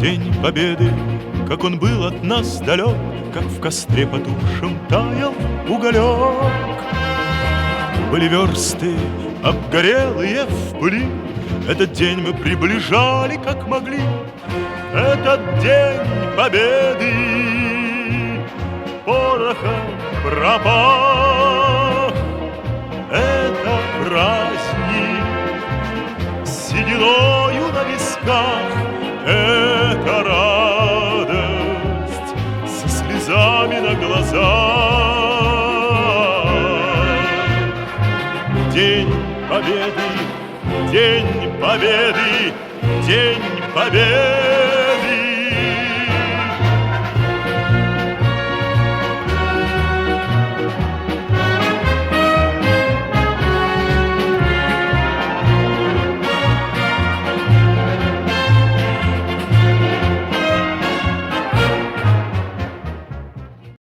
День Победы, как он был от нас далек, как в костре потухшем таял уголек. Были версты, обгорелые в пыли, этот день мы приближали, как могли. Этот день Победы порохом пропах. Это праздник с сединою на висках, это радость со слезами на глазах. День Победы, День Победы, День Победы.